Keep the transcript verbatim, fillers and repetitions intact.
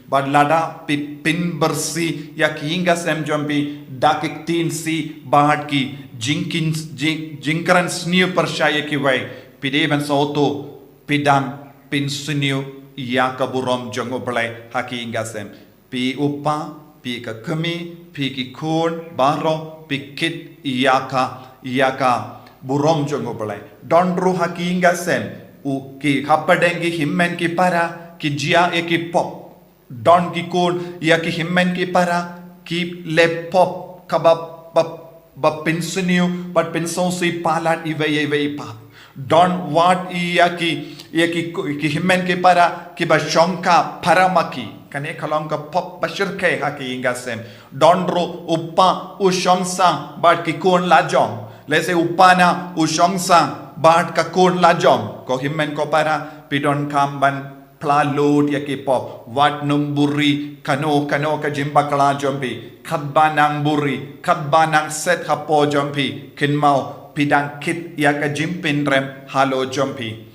Bad lada phi pynbieit ïa ki ïing ki sem jong phi da ki ktien sih bad ki jingkren sniew pyrshah ïa kiwei, phi dei ban sngewthuh phi dang pynsniew ïa ka burom jong U Blei ha ki ïing ki sem. Phi u pa, phi ka kmie, phi ki khun baroh, phi kit ïa ka, ïa ka burom jong U Blei. Don ruh ha ki ïing ki sem, u ki hapdeng ki hynmen ki para ki jia ïa ki pop. Don ki khun ïa ki hynmen ki para ki leh pop kaba, ba, ba pynsniew bad pynsngewsih palat iwei ïa iwei i pap. Don wat ïa ki, ïa ki, ki hynmen ki para kiba shongkha para ma ki. Kane ka long ka pop ba shyrkhei ha ki ïing ki sem. Don ruh u pa u shongsah bad ki khun lajong. Lehse u pa na u shongsah bad ka khun lajong. Ko hynmen ko para, phi donkam ban pla lut ïa ki pop. Wat nym buhrieh kano kano ka jingbakla jong phi. Katba nang buhrieh, katba nang set hapoh jong phi, kynmaw phi dang kit ïa ka jingpynrem halor jong phi.